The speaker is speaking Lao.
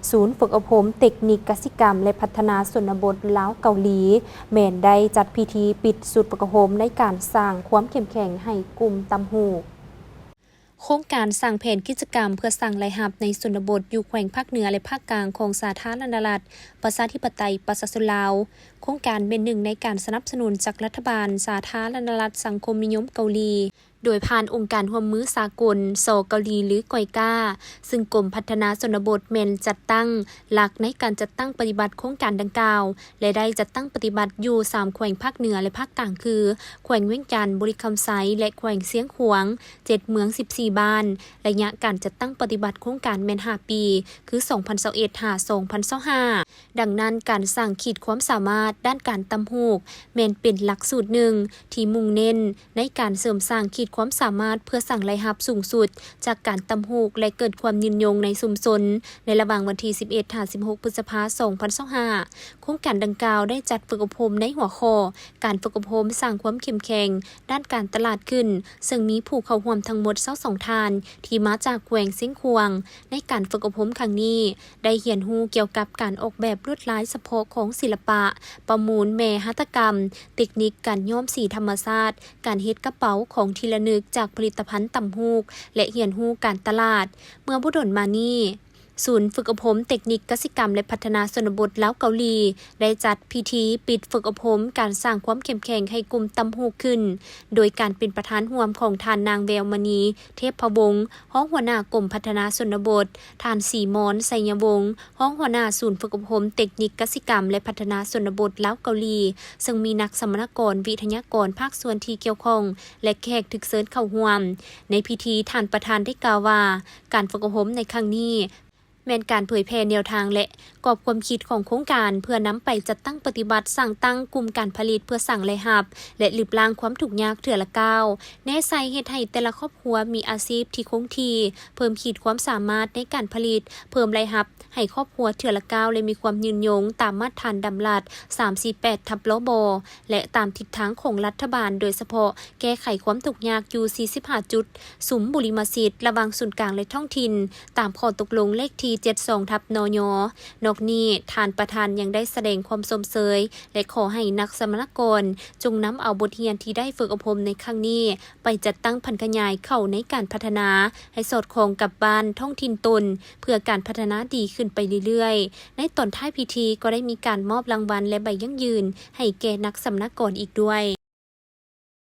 ສູນຝຶກອົບຮົມເຕັກນິກກະສິກຳ ແລະ ພັດທະນາຊົນນະບົດລາວເກົາຫຼີ ແມ່ນໄດ້ຈັດພິທີປິດຊຸດຝຶກອົບຮົມໃນການສ້າງຄວາມເຂັ້ມແຂງໃຫ້ກຸ່ມຕ່ຳຫູກ. ໂຄງການສ້າງແຜນກິດຈະກຳເພື່ອສ້າງລາຍຮັບໃນຊົນນະບົດຢູ່ແຂວງພາກເໜືອ ແລະ ພາກກາງຂອງສາທາລະນະລັດ ປະຊາທິປະໄຕ ປະຊາຊົນລາວ. ໂຄງການແມ່ນໜຶ່ງໃນການສະໜັບສະໜູນຈາກລັດຖະບານສາທາລະນະລັດສັງຄົມນິຍົມເກົາຫຼີ ໂດຍຜ່ານອົງການຮ່ວມມືສາກົນ ສ ເກົາຫຼີ ຫຼື ກອຍກາ ຊຶ່ງກົມພັດທະນາຊົນນະບົດແມ່ນຈັດຕັ້ງຫຼັກໃນການຈັດຕັ້ງປະຕິບັດໂຄງການດັ່ງກ່າວ ແລະ ໄດ້ຈັດຕັ້ງປະຕິບັດຢູ່ສາມແຂວງພາກເໜືອ ແລະ ພາກກາງ ຄື ແຂວງວຽງຈັນ, ບໍລິຄຳໄຊ ແລະ ແຂວງຊຽງຂວາງ ເຈັດເມືອງ ສິບສີ່ບ້ານ. ໄລຍະການຈັດຕັ້ງປະຕິບັດໂຄງການແມ່ນຫ້າປີ ຄື ສອງພັນຊາວເອັດ ຫາ ສອງພັນຊາວຫ້າ. ດັ່ງນັ້ນ, ການສ້າງຂີດຄວາມສາມາດດ້ານການຕ່ຳຫູກ ແມ່ນເປັນຫຼັກສູດໜຶ່ງທີ່ມຸ່ງເນັ້ນໃນການເສີມສ້າງຂີດຄວາມສາມາດເພື່ອສ້າງລາຍຮັບສູງສຸດຈາກການຕ່ຳຫູກ ແລະ ເກີດຄວາມຍືນຍົງໃນຊຸມຊົນ. ໃນລະຫວ່າງວັນທີສິບເອັດ ຫາ ສິບຫົກ ພຶດສະພາ ສອງພັນຊາວຫ້າ ໂຄງການດັ່ງກ່າວໄດ້ຈັດຝຶກອົບຮົມໃນຫົວຂໍ້ ການຝຶກອົບຮົມສ້າງຄວາມເຂັ້ມແຂງດ້ານການຕະຫຼາດຂຶ້ນ, ເຊິ່ງມີຜູ້ເຂົ້າຮ່ວມທັງໝົດຊາວສອງທ່ານ ທີ່ມາຈາກແຂວງຊຽງຂວາງ. ໃນການຝຶກອົບຮົມຄັ້ງນີ້ ໄດ້ຮຽນຮູ້ກ່ຽວກັບການອອກແບບລວດລາຍສະເພາະຂອງສິລະປະ, ປະມູນແມ່ຫັດຖະກຳ, ເຕັກນິກການຍ້ອມສີທຳມະຊາດ, ການເຮັດກະເປົາຂອງທີ່ລະນຶກຈາກຜະລິດຕະພັນຕ່ຳຫູກ ແລະ ຮຽນຮູ້ການຕະຫຼາດ. ເມື່ອບໍ່ດົນມານີ້, ສູນຝຶກອົບຮົມເຕັກນິກກະສິກຳ ແລະ ພັດທະນາຊົນນະບົດລາວເກົາຫຼີ ໄດ້ຈັດພິທີປິດຝຶກອົບຮົມການສ້າງຄວາມເຂັ້ມແຂງໃຫ້ກຸ່ມຕ່ຳຫູກຂຶ້ນ, ໂດຍການເປັນປະທານຮ່ວມຂອງທ່ານນາງ ແວວມະນີ ເທບພະວົງ ຮອງຫົວໜ້າກົມພັດທະນາຊົນນະບົດ, ທ່ານ ສີມອນ ໄຊຍະວົງ ຮອງຫົວໜ້າສູນຝຶກອົບຮົມເຕັກນິກກະສິກຳ ແລະ ພັດທະນາຊົນນະບົດລາວເກົາຫຼີ, ເຊິ່ງມີນັກສຳມະນາກອນ, ວິທະຍາກອນ, ພາກສ່ວນທີ່ກ່ຽວຂ້ອງ ແລະ ແຂກຖືກເຊີນເຂົ້າຮ່ວມ. ໃນພິທີ, ທ່ານປະທານໄດ້ກ່າວວ່າ ການຝຶກອົບຮົມໃນຄັ້ງນີ້ ແມ່ນການເຜີຍແຜ່ແນວທາງ ແລະ ກອບຄວາມຄິດຂອງໂຄງການ ເພື່ອນຳໄປຈັດຕັ້ງປະຕິບັດສ້າງຕັ້ງກຸ່ມການຜະລິດເພື່ອສ້າງລາຍຮັບ ແລະ ລຶບລ້າງຄວາມທຸກຍາກເທື່ອລະກ້າວ, ແນໃສ່ເຮັດໃຫ້ແຕ່ລະຄອບຄົວມີອາຊີບທີ່ຄົງທີ່, ເພີ່ມຂີດຄວາມສາມາດໃນການຜະລິດ, ເພີ່ມລາຍຮັບໃຫ້ຄອບຄົວເທື່ອລະກ້າວ ແລະ ມີຄວາມຍືນຍົງຕາມມາດຖານດຳລັດ ສາມສີ່ແປດ ທັບ ລບ ແລະ ຕາມທິດທາງຂອງລັດຖະບານ, ໂດຍສະເພາະແກ້ໄຂຄວາມທຸກຍາກຢູ່ ສີ່ສິບຫ້າ ຈຸດ ສຸມບຸລິມະສິດລະຫວ່າງສູນກາງ ແລະ ທ້ອງຖິ່ນ ຕາມຂໍ້ຕົກລົງເລກທີ ເຈັດສອງ ທັບ ນຍ. ນອກນີ້, ທ່ານປະທານຍັງໄດ້ສະແດງຄວາມຊົມເຊີຍ ແລະ ຂໍໃຫ້ນັກສຳມະນາກອນຈົ່ງນຳເອົາບົດຮຽນທີ່ໄດ້ຝຶກອົບຮົມໃນຄັ້ງນີ້ ໄປຈັດຕັ້ງຜັນຂະຫຍາຍເຂົ້າໃນການພັດທະນາໃຫ້ສອດຄ່ອງກັບບ້ານທ້ອງຖິ່ນຕົນ ເພື່ອການພັດທະນາດີຂຶ້ນໄປເລື້ອຍໆ. ໃນຕອນທ້າຍພິທີກໍໄດ້ມີການມອບລາງວັນ ແລະ ໃບຢັ້ງຢືນໃຫ້ແກ່ນັກສຳມະນາກອນອີກດ້ວຍ.